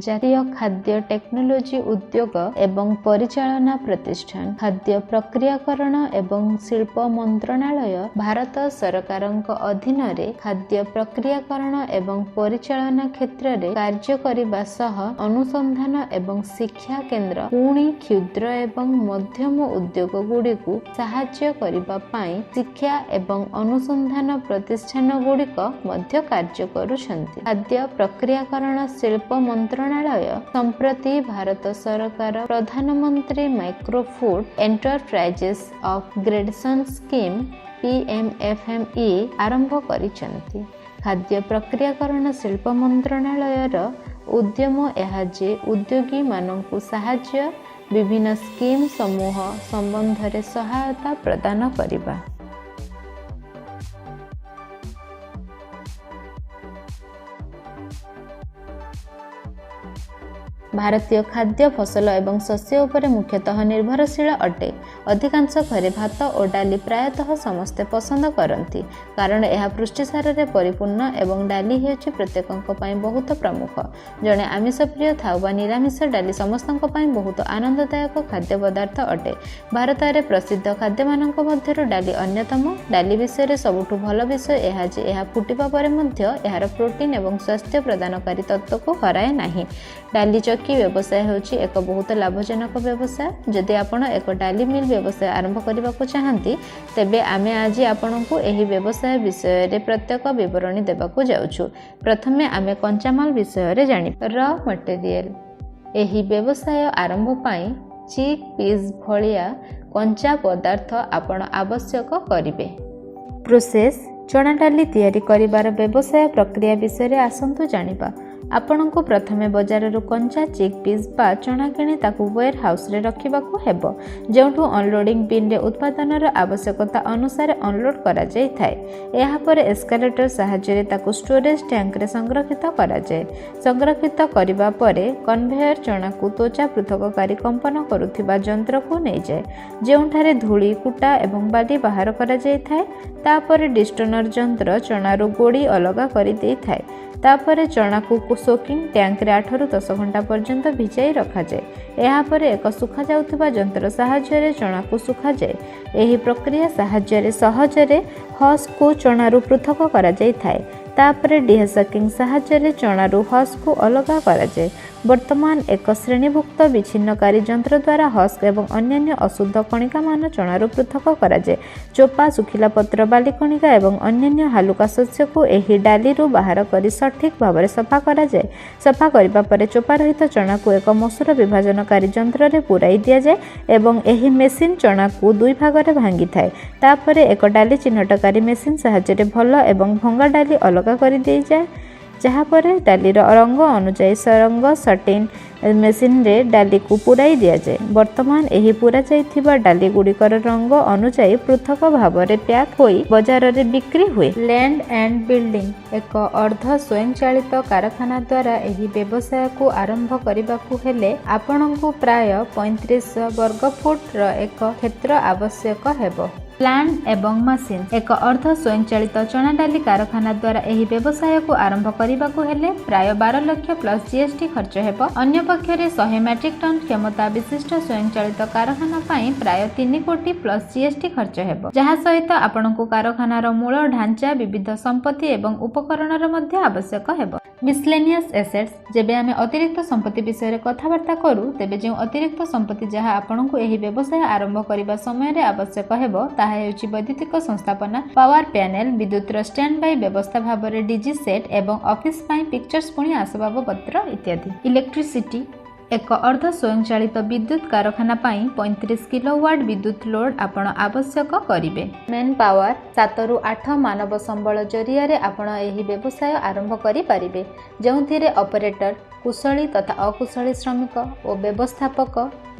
ଜାତୀୟ ଖାଦ୍ୟ ଟେକ୍ନୋଲୋଜି ଉଦ୍ୟୋଗ ଏବଂ ପରିଚାଳନା ପ୍ରତିଷ୍ଠାନ, ଖାଦ୍ୟ ପ୍ରକ୍ରିୟାକରଣ ଏବଂ ଶିଳ୍ପ ମନ୍ତ୍ରଣାଳୟ, ଭାରତ ସରକାରଙ୍କ ଅଧୀନରେ ଖାଦ୍ୟ ପ୍ରକ୍ରିୟାକରଣ ଏବଂ ପରିଚାଳନା କ୍ଷେତ୍ରରେ କାର୍ଯ୍ୟ କରିବା ସହ ଅନୁସନ୍ଧାନ ଏବଂ ଶିକ୍ଷା କେନ୍ଦ୍ର, ପୁଣି କ୍ଷୁଦ୍ର ଏବଂ ମଧ୍ୟମ ଉଦ୍ୟୋଗଗୁଡ଼ିକୁ ସାହାଯ୍ୟ କରିବା ପାଇଁ ଶିକ୍ଷା ଏବଂ ଅନୁସନ୍ଧାନ ପ୍ରତିଷ୍ଠାନଗୁଡ଼ିକ ମଧ୍ୟ କାର୍ଯ୍ୟ କରୁଛନ୍ତି। ଖାଦ୍ୟ ପ୍ରକ୍ରିୟାକରଣ ଶିଳ୍ପ ମନ୍ତ୍ରଣାଳୟ ସମ୍ପ୍ରତି ଭାରତ ସରକାର ପ୍ରଧାନମନ୍ତ୍ରୀ micro food enterprises upgradation scheme PMFME ଆରମ୍ଭ କରିଛନ୍ତି। ଖାଦ୍ୟ ପ୍ରକ୍ରିୟାକରଣ ଶିଳ୍ପ ମନ୍ତ୍ରଣାଳୟର ଉଦ୍ୟମ ଏହା ଯେ ଉଦ୍ୟୋଗୀମାନଙ୍କୁ ସାହାଯ୍ୟ, ବିଭିନ୍ନ ସ୍କିମ୍ ସମୂହ ସମ୍ବନ୍ଧରେ ସହାୟତା ପ୍ରଦାନ କରିବା। ଭାରତୀୟ ଖାଦ୍ୟ ଫସଲ ଏବଂ ଶସ୍ୟ ଉପରେ ମୁଖ୍ୟତଃ ନିର୍ଭରଶୀଳ ଅଟେ। ଅଧିକାଂଶ ଘରେ ଭାତ ଓ ଡାଲି ପ୍ରାୟତଃ ସମସ୍ତେ ପସନ୍ଦ କରନ୍ତି, କାରଣ ଏହା ପୁଷ୍ଟିସାରରେ ପରିପୂର୍ଣ୍ଣ ଏବଂ ଡାଲି ହେଉଛି ପ୍ରତ୍ୟେକଙ୍କ ପାଇଁ ବହୁତ ପ୍ରମୁଖ। ଜଣେ ଆମିଷ ପ୍ରିୟ ଥାଉ ବା ନିରାମିଷ, ଡାଲି ସମସ୍ତଙ୍କ ପାଇଁ ବହୁତ ଆନନ୍ଦଦାୟକ ଖାଦ୍ୟ ପଦାର୍ଥ ଅଟେ। ଭାରତରେ ପ୍ରସିଦ୍ଧ ଖାଦ୍ୟମାନଙ୍କ ମଧ୍ୟରୁ ଡାଲି ଅନ୍ୟତମ। ଡାଲି ବିଷୟରେ ସବୁଠୁ ଭଲ ବିଷୟ ଏହା ଯେ ଏହା ଫୁଟିବା ପରେ ମଧ୍ୟ ଏହାର ପ୍ରୋଟିନ୍ ଏବଂ ସ୍ୱାସ୍ଥ୍ୟ ପ୍ରଦାନକାରୀ ତତ୍ତ୍ୱକୁ ହରାଏ ନାହିଁ। ଡାଲି ଚକି ବ୍ୟବସାୟ ହେଉଛି ଏକ ବହୁତ ଲାଭଜନକ ବ୍ୟବସାୟ। ଯଦି ଆପଣ ଏକ ଡାଲି ମିଲ୍ ବ୍ୟବସାୟ ଆରମ୍ଭ କରିବାକୁ ଚାହାନ୍ତି, ତେବେ ଆମେ ଆଜି ଆପଣଙ୍କୁ ଏହି ବ୍ୟବସାୟ ବିଷୟରେ ପ୍ରତ୍ୟେକ ବିବରଣୀ ଦେବାକୁ ଯାଉଛୁ। ପ୍ରଥମେ ଆମେ କଞ୍ଚାମାଲ ବିଷୟରେ ଜାଣିବା। ର ମଟେରିଆଲ: ଏହି ବ୍ୟବସାୟ ଆରମ୍ଭ ପାଇଁ ଚିକ୍ ପିସ୍ ଭଳିଆ କଞ୍ଚା ପଦାର୍ଥ ଆପଣ ଆବଶ୍ୟକ କରିବେ। ପ୍ରୋସେସ୍: ଚଣା ଡାଲି ତିଆରି କରିବାର ବ୍ୟବସାୟ ପ୍ରକ୍ରିୟା ବିଷୟରେ ଆସନ୍ତୁ ଜାଣିବା। ଆପଣଙ୍କୁ ପ୍ରଥମେ ବଜାରରୁ କଞ୍ଚା ଚିକ୍ ପିସ୍ ବା ଚଣା କିଣି ତାକୁ ୱେର୍ ହାଉସ୍ରେ ରଖିବାକୁ ହେବ, ଯେଉଁଠୁ ଅନଲୋଡ଼ିଂ ବିନ୍ରେ ଉତ୍ପାଦନର ଆବଶ୍ୟକତା ଅନୁସାରେ ଅନଲୋଡ଼ କରାଯାଇଥାଏ। ଏହାପରେ ଏସ୍କାଲେଟର ସାହାଯ୍ୟରେ ତାକୁ ଷ୍ଟୋରେଜ୍ ଟ୍ୟାଙ୍କରେ ସଂରକ୍ଷିତ କରାଯାଏ। ସଂରକ୍ଷିତ କରିବା ପରେ କନଭେୟର ଚଣାକୁ ତ୍ୱଚା ପୃଥକକାରୀ କମ୍ପନ କରୁଥିବା ଯନ୍ତ୍ରକୁ ନେଇଯାଏ, ଯେଉଁଠାରେ ଧୂଳି, କୁଟା ଏବଂ ବାଲି ବାହାର କରାଯାଇଥାଏ। ତାପରେ ଡିଷ୍ଟୋନର ଯନ୍ତ୍ର ଚଣାରୁ ଗୋଡ଼ି ଅଲଗା କରିଦେଇଥାଏ। ତାପରେ ଚଣାକୁ ସୋକିଂ ଟ୍ୟାଙ୍କରେ 8ରୁ 10 ଘଣ୍ଟା ପର୍ଯ୍ୟନ୍ତ ଭିଜାଇ ରଖାଯାଏ। ଏହାପରେ ଏକ ଶୁଖାଯାଉଥିବା ଯନ୍ତ୍ର ସାହାଯ୍ୟରେ ଚଣାକୁ ଶୁଖାଯାଏ। ଏହି ପ୍ରକ୍ରିୟା ସାହାଯ୍ୟରେ ସହଜରେ ହସ୍କକୁ ଚଣାରୁ ପୃଥକ କରାଯାଇଥାଏ। ତାପରେ ଡିହସ୍କିଂ ସାହାଯ୍ୟରେ ଚଣାରୁ ହସ୍କକୁ ଅଲଗା କରାଯାଏ। ବର୍ତ୍ତମାନ ଏକ ଶ୍ରେଣୀଭୁକ୍ତ ବିଚ୍ଛିନ୍ନକାରୀ ଯନ୍ତ୍ର ଦ୍ୱାରା ହସ୍କ ଏବଂ ଅନ୍ୟାନ୍ୟ ଅଶୁଦ୍ଧ କଣିକାମାନ ଚଣାରୁ ପୃଥକ କରାଯାଏ। ଚୋପା, ଶୁଖିଲା ପତ୍ର, ବାଲି କଣିକା ଏବଂ ଅନ୍ୟାନ୍ୟ ହାଲୁକା ଶସ୍ୟକୁ ଏହି ଡାଲିରୁ ବାହାର କରି ସଠିକ୍ ଭାବରେ ସଫା କରାଯାଏ। ସଫା କରିବା ପରେ ଚୋପା ରହିତ ଚଣାକୁ ଏକ ମସୁର ବିଭାଜନକାରୀ ଯନ୍ତ୍ରରେ ପୂରାଇ ଦିଆଯାଏ ଏବଂ ଏହି ମେସିନ୍ ଚଣାକୁ ଦୁଇ ଭାଗରେ ଭାଙ୍ଗିଥାଏ। ତାପରେ ଏକ ଡାଲି ଚିହ୍ନଟକାରୀ ମେସିନ୍ ସାହାଯ୍ୟରେ ଭଲ ଏବଂ ଭଙ୍ଗା ଡାଲି ଅଲଗା କରିଦିଆଯାଏ, ଯାହାପରେ ଡାଲିର ରଙ୍ଗ ଅନୁଯାୟୀ ରଙ୍ଗ ସର୍ଟିଂ ମେସିନ୍ରେ ଡାଲିକୁ ପୂରାଇ ଦିଆଯାଏ। ବର୍ତ୍ତମାନ ଏହି ପୂରାଯାଇଥିବା ଡାଲିଗୁଡ଼ିକର ରଙ୍ଗ ଅନୁଯାୟୀ ପୃଥକ ଭାବରେ ପ୍ୟାକ୍ ହୋଇ ବଜାରରେ ବିକ୍ରି ହୁଏ। ଲ୍ୟାଣ୍ଡ ଆଣ୍ଡ ବିଲ୍ଡିଂ: ଏକ ଅର୍ଦ୍ଧ ସ୍ୱୟଂଚାଳିତ କାରଖାନା ଦ୍ୱାରା ଏହି ବ୍ୟବସାୟକୁ ଆରମ୍ଭ କରିବାକୁ ହେଲେ ଆପଣଙ୍କୁ ପ୍ରାୟ 35 ବର୍ଗଫୁଟର ଏକ କ୍ଷେତ୍ର ଆବଶ୍ୟକ ହେବ। ପ୍ଲାଣ୍ଟ ଏବଂ ମେସିନ୍: ଏକ ଅର୍ଦ୍ଧ ସ୍ୱୟଂଚାଳିତ ଚଣା ଡାଲି କାରଖାନା ଦ୍ୱାରା ଏହି ବ୍ୟବସାୟକୁ ଆରମ୍ଭ କରିବାକୁ ହେଲେ ପ୍ରାୟ 12 ଲକ୍ଷ ପ୍ଲସ୍ ଜିଏସଟି ଖର୍ଚ୍ଚ ହେବ। ଅନ୍ୟପକ୍ଷରେ 100 ମେଟ୍ରିକ୍ ଟନ୍ କ୍ଷମତା ବିଶିଷ୍ଟ ସ୍ୱୟଂଚାଳିତ କାରଖାନା ପାଇଁ ପ୍ରାୟ 3 କୋଟି ପ୍ଲସ୍ ଜିଏସଟି ଖର୍ଚ୍ଚ ହେବ, ଯାହା ସହିତ ଆପଣଙ୍କୁ କାରଖାନାର ମୂଳ ଢାଞ୍ଚା, ବିବିଧ ସମ୍ପତ୍ତି ଏବଂ ଉପକରଣର ମଧ୍ୟ ଆବଶ୍ୟକ ହେବ। ମିସଲେନିୟସ୍ ଏସେଟ୍ସ: ଯେବେ ଆମେ ଅତିରିକ୍ତ ସମ୍ପତ୍ତି ବିଷୟରେ କଥାବାର୍ତ୍ତା କରୁ, ତେବେ ଯେଉଁ ଅତିରିକ୍ତ ସମ୍ପତ୍ତି ଯାହା ଆପଣଙ୍କୁ ଏହି ବ୍ୟବସାୟ ଆରମ୍ଭ କରିବା ସମୟରେ ଆବଶ୍ୟକ ହେବ, ତାହା ହେଉଛି ବୈଦ୍ୟୁତିକ ସଂସ୍ଥାପନା, ପାୱାର ପ୍ୟାନେଲ, ବିଦ୍ୟୁତର ଷ୍ଟାଣ୍ଡ ବାଇ ବ୍ୟବସ୍ଥା ଭାବରେ ଡିଜି ସେଟ୍ ଏବଂ ଅଫିସ ପାଇଁ ପିକ୍ଚର୍ସ, ପୁଣି ଆସବାବପତ୍ର ଇତ୍ୟାଦି। ଇଲେକ୍ଟ୍ରିସିଟି: ଏକ ଅର୍ଦ୍ଧ ସ୍ୱୟଂଚାଳିତ ବିଦ୍ୟୁତ କାରଖାନା ପାଇଁ 35 କିଲୋୱାଟ୍ ବିଦ୍ୟୁତ ଲୋଡ୍ ଆପଣ ଆବଶ୍ୟକ କରିବେ। ମେନ୍ ପାୱାର: 7ରୁ 8 ମାନବ ସମ୍ବଳ ଜରିଆରେ ଆପଣ ଏହି ବ୍ୟବସାୟ ଆରମ୍ଭ କରିପାରିବେ, ଯେଉଁଥିରେ ଅପରେଟର, କୁଶଳୀ ତଥା ଅକୁଶଳୀ ଶ୍ରମିକ ଓ ବ୍ୟବସ୍ଥାପକ,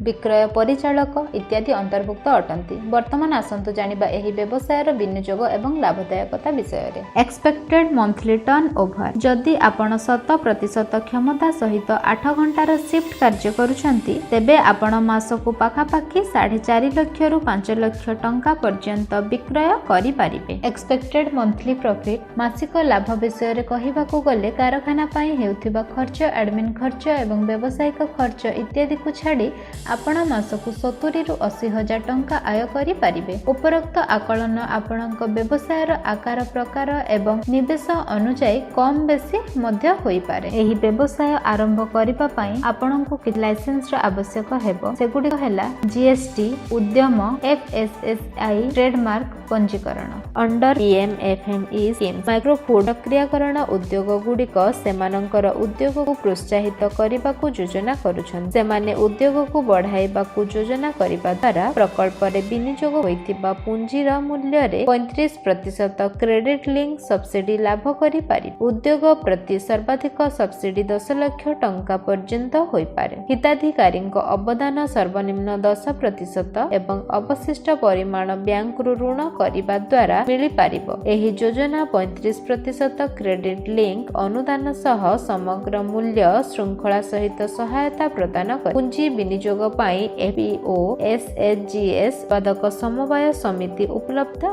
ବିକ୍ରୟ ପରିଚାଳକ ଇତ୍ୟାଦି ଅନ୍ତର୍ଭୁକ୍ତ ଅଟନ୍ତି। ବର୍ତ୍ତମାନ ଆସନ୍ତୁ ଜାଣିବା ଏହି ବ୍ୟବସାୟର ବିନିଯୋଗ ଏବଂ ଲାଭଦାୟକତା ବିଷୟରେ। ଏକ୍ସପେକ୍ଟେଡ୍ ମନ୍ଥଲି ଟର୍ନ ଓଭର: ଯଦି ଆପଣ 100% କ୍ଷମତା ସହିତ 8 ଘଣ୍ଟାର ସିଫ୍ଟ କାର୍ଯ୍ୟ କରୁଛନ୍ତି, ତେବେ ଆପଣ ମାସକୁ ପାଖାପାଖି 4.5 ଲକ୍ଷରୁ 5 ଲକ୍ଷ ଟଙ୍କା ପର୍ଯ୍ୟନ୍ତ ବିକ୍ରୟ କରିପାରିବେ। ଏକ୍ସପେକ୍ଟେଡ୍ ମନ୍ଥଲି ପ୍ରଫିଟ୍: ମାସିକ ଲାଭ ବିଷୟରେ କହିବାକୁ ଗଲେ, କାରଖାନା ପାଇଁ ହେଉଥିବା ଖର୍ଚ୍ଚ ଆଡମିନ୍ ଖର୍ଚ୍ଚ ଏବଂ ବ୍ୟବସାୟିକ ଖର୍ଚ୍ଚ ଇତ୍ୟାଦିକୁ ଛାଡ଼ି ଆପଣ ମାସକୁ 70ରୁ 80 ହଜାର ଟଙ୍କା ଆୟ କରିପାରିବେ। ଉପରୋକ୍ତ ଆକଳନ ଆପଣଙ୍କ ବ୍ୟବସାୟର ଆକାର, ପ୍ରକାର ଏବଂ ନିବେଶ ଅନୁଯାୟୀ କମ୍ ବେଶୀ ମଧ୍ୟ ହୋଇପାରେ। ଏହି ବ୍ୟବସାୟ ଆରମ୍ଭ କରିବା ପାଇଁ ଆପଣଙ୍କୁ କିଛି ଲାଇସେନ୍ସର ଆବଶ୍ୟକ ହେବ। ସେଗୁଡ଼ିକ ହେଲା ଜିଏସଟି, ଉଦ୍ୟମ, ଏଫଏସଏସଏଆଇ, ଟ୍ରେଡମାର୍କ ପଞ୍ଜୀକରଣ। Under PMFME scheme, micro food ପ୍ରକ୍ରିୟାକରଣ ଉଦ୍ୟୋଗ ଗୁଡ଼ିକ ସେମାନଙ୍କର ଉଦ୍ୟୋଗକୁ ପ୍ରୋତ୍ସାହିତ କରିବାକୁ ଯୋଜନା କରୁଛନ୍ତି। ସେମାନେ ଉଦ୍ୟୋଗକୁ ବଢ଼ାଇବାକୁ ଯୋଜନା କରିବା ଦ୍ୱାରା ପ୍ରକଳ୍ପରେ ବିନିଯୋଗ ହୋଇଥିବା ପୁଞ୍ଜିର ମୂଲ୍ୟରେ 35% କ୍ରେଡିଟ୍ ଲିଙ୍କ ସବସିଡି ଲାଭ କରିପାରିବେ। ଉଦ୍ୟୋଗ ପ୍ରତି ସର୍ବାଧିକ ସବସିଡି 10 ଲକ୍ଷ ଟଙ୍କା ପର୍ଯ୍ୟନ୍ତ ହୋଇପାରେ। ହିତାଧିକାରୀଙ୍କ ଅବଦାନ ସର୍ବନିମ୍ନ 10% ଏବଂ ଅବଶିଷ୍ଟ ପରିମାଣ ବ୍ୟାଙ୍କରୁ ଋଣ କରିବା ଦ୍ୱାରା ମିଳିପାରିବ। ଏହି ଯୋଜନା 35% କ୍ରେଡିଟ୍ ଲିଙ୍କ ଅନୁଦାନ ସହ ସମଗ୍ର ମୂଲ୍ୟ ଶୃଙ୍ଖଳା ସହିତ ସହାୟତା ପ୍ରଦାନ କରେ। ପୁଞ୍ଜି ବିନିଯୋଗ ପାଇଁ ଏଫପିଓ, ଏସଏଚଜିଏସ୍, ଉତ୍ପାଦକ ସମବାୟ ସମିତି ଉପଲବ୍ଧ।